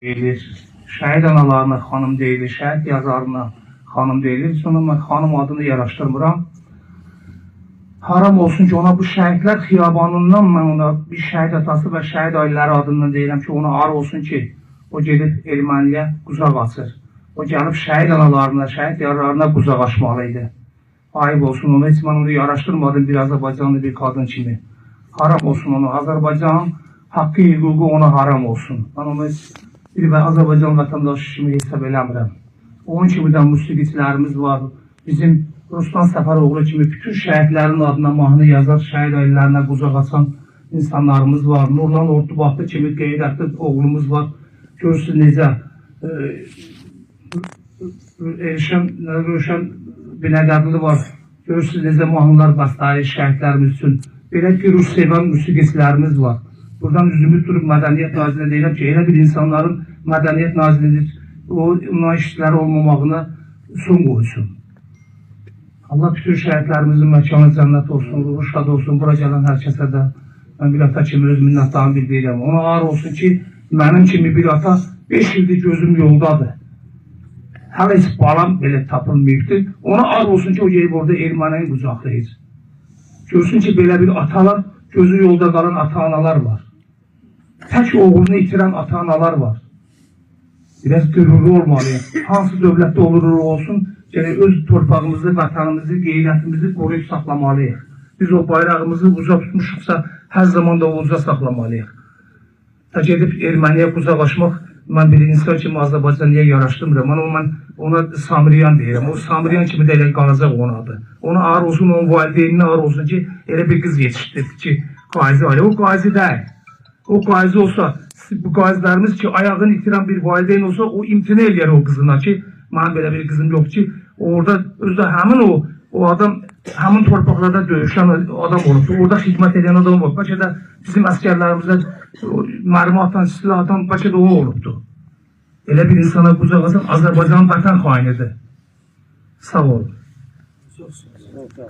Deyilir, şəhid analarına xanım deyilir, şəhid yazarına xanım deyilir. Sonra mən xanım adını yaraşdırmıram. Haram olsun ki, ona bu şəhidlər xiyabanından mən ona bir şəhid atası və şəhid ailələri adından deyirəm ki, ona ar olsun ki, o gedib erməniyə qucaq açır. O gəlib şəhid analarına, şəhid yarlarına qucaq açmalı idi. Ayıb olsun ona, heç mən onu yaraşdırmadım bir Azərbaycanlı bir qadın kimi. Haram olsun ona, Azərbaycanın haqqı, hüququ ona haram olsun. Mən onu heç bir Azərbaycan vətəndaşı kimi hesab eləmirəm. Onun kimi də musiqiçilərimiz var. Bizim Ruslan Səfəroğlu kimi bütün şəhidlərin adına mahnı yazar, şəhid ailələrinə qucaq açan insanlarımız var. Nurlan Ordubaxtı kimi qeyrətli oğlumuz var. Görürsünüz necə Elşən, Rövşən Binəqədili var. Görürsünüz necə mahnılar bəstələyir şəhidlərimiz üçün. Belə qürur sevən musiqiçilərimiz var. Buradan üzümü durub Mədəniyyət Nazirinə deyirəm ki, elə bir insanların Mədəniyyət Nazirinin o onların işçiləri olmamağına son qoysun. Allah bütün şəhidlərimizin məkanı cənnət olsun, ruhu şad olsun. Bura gələn hər kəsə də mən bir ata kimi öz minnətdarımı bildirirəm. Ona ar olsun ki, mənim kimi bir ata 5 ildir gözüm yoldadır. Hələ heç balam belə tapılmayıbdır. Ona ar olsun ki, o gedib orada ermənini qucaqlayır. Görsün ki, belə bir atalar, gözü yolda qalan ata-analar var. Tək oğlunu itirən ata-analar var. Biraz qürurlu olmalıyıq. Hansı dövlətdə olurur olsun, gərək öz torpağımızı, vətənimizi, qeyrətimizi qoruyub saxlamalıyıq. Biz o bayrağımızı uca tutmuşuqsa, hər zaman da uca saxlamalıyıq. Ta gedib erməniyə qucaq açmaq, mən bir insan kimi Azərbaycanlıya yaraşdırmıram. Mən ona Samriyan deyirəm. O Samriyan kimi də elə qalacaq onun adı. Ona ağır olsun, onun valideyninə ağır olsun ki, elə bir qız yetişdirdi ki, qazi ailə. O qazi deyil. O qazi olsa, bu qazilərimiz ki, ayağını itirən bir valideyn olsa, o imtina eləyər o qızına ki, mənim belə bir qızım yox ki, orada özü də həmin o adam həmin torpaqlarda döyüşən adam olubdur. Orada xidmət edən adam olub. Bəlkə də bizim əsgərlərimizdə mərmi atan, silah atan bəlkə də o olubdur. Elə bir insana qucaq açan Azərbaycanın vətən xainidir. Sağ olun. Çox sağ ol.